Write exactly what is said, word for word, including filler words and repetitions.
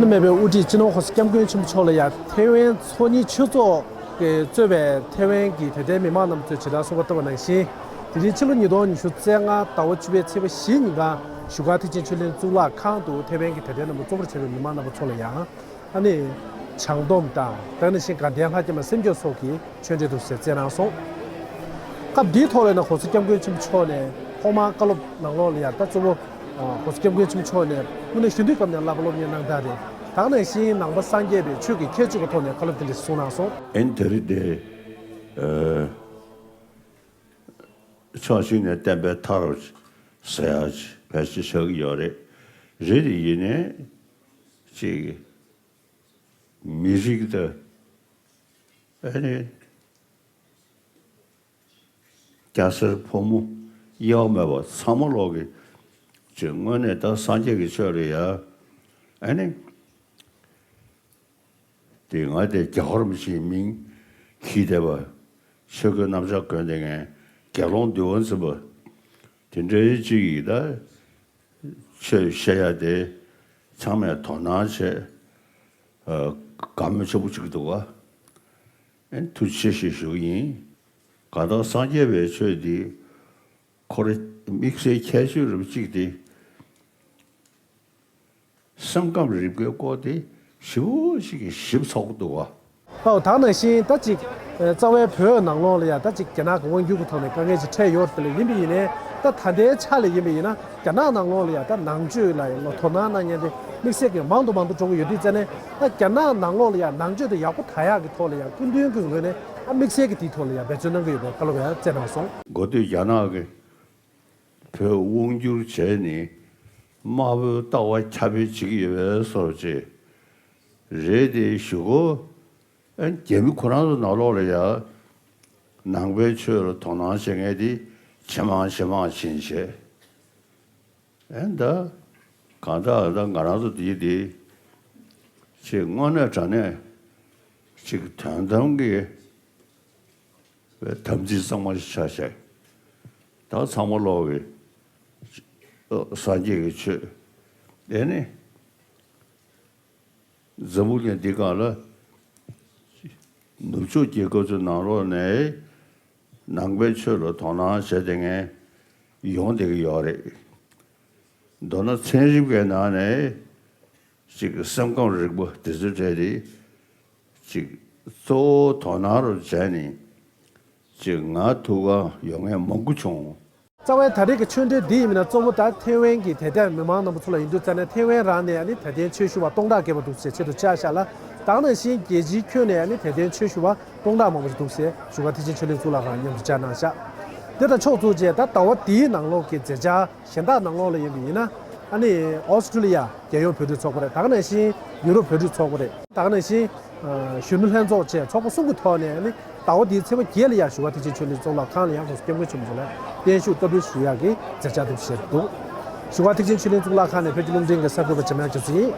མེད་པའི་དབུ་ཁྲིད་སྤྱི་ནོར་༸གོང་ས་༸སྐྱབས་མགོན་ཆེན་པོ་མཆོག་ལ་ཡང་ཐེ་ཝན་ཚོགས་གཉིས་ཆོས་ཚོགས་ཀྱིས་གཙོས་པའི་ཐེ་ཝན་གྱི་དད་ལྡན་མི་མང་རྣམས་ཚོས་ཇི་ལྟར་གསོལ་བ་བཏབ་པ་ནང་བཞིན། དེ་རིང་ཕྱི་ལོ་ཉིས་སྟོང་ཉི་ཤུ་རྩ་ལྔ་ཟླ་བ་བཅུ་པའི་ཚེས་པ་བཞི་ཉིན་གང་བཞུགས་སྒར་ཐེག་ཆེན་ཆོས་གླིང་གཙུག་ལག་ཁང་དུ་ཐེ་ཝན་གྱི་དད་ལྡན་རྣམས་ལ་གཙོ་བོར་བྱས་པའི་མི་མང་རྣམ་པ་ཚོ་ལ་ཡང་ཨ་ནི་བྱང་སྡོམ་དང་དེ་ནང་བཞིན་དགའ་ལྡན་ལྷ་བརྒྱ་མ་སེམས་བསྐྱེད་སོགས་ཀྱི་ཆོས་འབྲེལ་དུ་ཟེར་སྩལ་གནང་སོང་། སྐབས་འདིའི་ཐོག་ལ་ཡང་༸གོང་ས་༸སྐྱབས་མགོན་ཆེན་པོ་མཆོག་ནས་ཐོག་མར་བཀའ་སློབ་ནང་ལོགས་ལ་ཡང་ད་གཙོ་བོ་༸གོང་ས་༸སྐྱབས་མགོན་ཆེན་པོ་མཆོག་ནས་དངོས་གནས་གཞོན་དུས་སྐབས་ནས་བསླབ་པ་སློབ་གཉེར་གནང་སྟངས་རེད། ད་ག་ནང་བཞིན་ནང་པ་སངས་རྒྱས་པའི་ཆོས་ཀྱི་ཁྱད་ཆོས་ཀྱི་ཐོག་ནས་བཀའ་སློབ་དེ་འདྲ་གསུངས་གནང་སོང་། ཨེན་དེ་རིང་འདི་ཕྱོགས་གཅིག་ནས་བསྟན་པའི་མཐའ་རུ་ཟེར་ཡག་ཕལ་ཆེར་ཆགས་ཀྱི་ཡོད་རེད། རེད་དེ་ཡིན་ནའི་ཅིག་མི་རིགས་དང་ཨ་ནི་སྐྱ་སེར་ཕོ་མོ་དབྱེ་བ་མེད་པ་ཚང་མ་ལོག་གི་ཅིག་དངོས་གནས་ད་སངས་རྒྱས་ཀྱི་ཆོས་རེད་ཡ། ཨ་ནི། དེ་ང་དེ་རྒྱལ་བ་རིན་པོ་ཆེའི་མིང་གིས་བསྡད་པ། ཆོས་གོས་གནམ་ལྕགས་གོན་བསྡད་མཁན་དགེ་སློང་འདུལ་བ་འཛིན་པ་དེ་འདྲའི་ཅིག་ཡིན་ད། ཆོས་བཤད་ཡ་དེ་ཚང་མས་དོ་སྣང་བྱས། ཨ། དགའ་མོས་ཆེན་པོ་ཅིག་འདུག་ག་ཨེ་ཐུགས་རྗེ་ཆེ་ཞེས་ཞུ་གི་ཡིན། གང་ལྟར་སངས་རྒྱས་པའི་ཆོས་འདི་ཁོ་རེ་དམིགས་བསལ་ཁྱད་ཆོས་རབ་གཅིག་སྟེ། སེམས་ཁམས་རིག་པའི་སྐོར་དེ་ཞིབ་པོ་ཞིག་གིས་ཞིབ་ཚགས་པོ་འདུག་ག་ཨོ། ད་ནང་བཞིན་ད་ཅིག་རྩ་བའི་བོད་ནང་ལོགས་ལ་ཡང་ད་ཅིག་རྒྱ་ནག་གི་དབང་སྒྱུར་གྱི་ཐོག་ནས་དཀའ་ངལ་ཅིག་འཕྲད་ཡོད་རེད་དེ་ལས་ཡིན་པ་ཡིན་ནའི་ད་ད་ལྟའི་ཆ་ལ་ཡིན་པ་ཡིན་ན་རྒྱ་ནག་ནང་ལོགས་ལ་ཡང་ད་ནང་ཆོས་ལ་ཡང་དོ་སྣང་གནང་མཁན་དེ་དམིགས་བསལ་གྱི་མང་དུ་མང་དུ་འགྲོ་གི་ཡོད་དུས་ཙང་ནས་ད་རྒྱ་ནག་ནང་ལོགས་ལ་ཡང་ནང་ཆོས་དེ་ཡག་པོ་དར་ཡག་གི་ཐོག་ལ་ཡང་སྐུ་མདུན་གྱི་ངོས་ནས་ད་དམིགས་བསལ་གྱི་དེའི་ཐོག་ལ་ཡང་འབད་བརྩོན་གནང་གི་ཡོད་པའི་བཀའ་སློབ་ཡང་སྩལ་གནང་སོང་། འགོ་སྟོད་རྒྱ་ནག་གི་བོད་དབང་བསྒྱུར་བྱས་ནས་དམར་པོའི་ལྟ་བ་ཁྱབ་སྤེལ་བྱེད་ཀྱི་ཡོད་པའི་བཟོ་ཅིག་རེད་དེ་ཞུ་གོ་ཨ། རྒྱ་མི་ཁོ་རང་ཚོ་ནང་ལོགས་ལ་ཡ་ནང་པའི་ཆོས་ལ་དོ་སྣང་བྱེད་མཁན་དེ་ཇེ་མང་ཇེ་མང་ཕྱིན་བྱས། ཨེ་ད་གང་ལྟར་ད་ང་རང་ཚོ་འདིའི་འདི་ཅིག་དངོས་གནས་དྲང་གནས་ཅིག་དོན་དམ་གྱི་དམ་ཚིག་གཙང་མ་ཞིག་ཆགས་བྱས། ད་ཚང་མ་ལོག་གི་སངས་རྒྱས་ཀྱི་ཆོས་དེ་ནི། འཛམ་བུ་གླིང་འདི་སྒང་ལ་ནུབ་ཕྱོགས་རྒྱལ་ཁབ་ཚོའི་ནང་ལོགས་ནས་ནང་པའི་ཆོས་ལ་དོ་སྣང་བྱས་བསྡད་མཁན་ཡོང་བསྡད་ཀྱི་ཡོད་རེད། མདོར་ན་ཚན་རིག་པའི་ནང་ནས་ཅིག་སེམས་ཁམས་རིག་པ་དེ་ཚོའི་གྲས་དེ་ཅིག་གཙོ་བོ་དོ་སྣང་རུ་བྱས་ནས་ཅིག་ང་ཐུག་ག་ཡོང་མཁན་མང་པོ་བྱུང་། རྩ་བའི་ད་རེས་ཀྱི་ཆོས་འབྲེལ་འདི་ཡིན་ན་གཙོ་བོ་ད་ཐེ་ཝན་གྱི་དད་ལྡན་མི་མང་རྣམ་པ་ཚོ་ལ་ཡིན་དུས་ཙང་ནས་ཐེ་ཝན་རང་ནས་ཨ་ནི་དད་ལྡན་ཆོས་ཞུ་བ་སྟོང་ཕྲག་བརྒལ་བ་འདུག་ཟེར་ཆེད་དུ་བཅར་བཞག་ལ། ད་ག་ནང་བཞིན་རྒྱལ་སྤྱིའི་ཁྱོན་ནས་ཨ་ནི་དད་ལྡན་ཆོས་ཞུ་བ་སྟོང་ཕྲག་མང་པོ་ཞིག་འདུག་ཟེར་བཞུགས་སྒར་ཐེག་ཆེན་ཆོས་གླིང་གཙུག་ལག་ཁང་མཉམ་དུ་བཅར་གནང་བཞག་དེ་དང་ཕྱོགས་མཚུངས་བྱས་ད་ཟླ་བ་འདིའི་ནང་ལོགས་ཀྱི་མཛད་འཆར་གཞན་དག་ནང་ལོགས་ལ་ཡིན་པ་ཡིན་ན་ཨ་ནི་ཨོ་སི་ཀྲི་ལི་ཡ་རྒྱལ་ཡོངས་བོད་རིགས་ཚོགས་པ་རེད། ད་ག་ནང་བཞིན་ཡུ་རོབ་བོད་རིགས་ཚོགས་པ་རེད། ད་ག་ནང་བཞིན་གཞོན་ནུ་ལྷན་ཚོགས་བཅས་ཚོགས་པ་གསུམ་གྱི་ཐོག་ནས་ཨ་ནི་ཟླ་བ་འདིའི་ཚེས་པ་བརྒྱད་ལ་ཡང་བཞུགས་སྒར་ཐེག་ཆེན་ཆོས་གླིང་གཙུག་ལག་ཁང་ལ་ཡང་༸གོང་ས་༸སྐྱབས་མགོན་ཆེན་པོ་མཆོག་ལ་བརྟན་བཞུགས་བསྟར་འབུལ་ཞུ་ཡག་གི་མཛད་འཆར་དེ་བཞེས་འདུག་བཞུགས་སྒར་ཐེག་ཆེན་ཆོས་གླིང་གཙུག་ལག་ཁང་ནས་བོད་ཀྱི་རླུང་འཕྲིན་གྱི་གསར་འགོད་པ་འཇམ་དབྱངས་རྒྱ་མཚོ་ཡིན།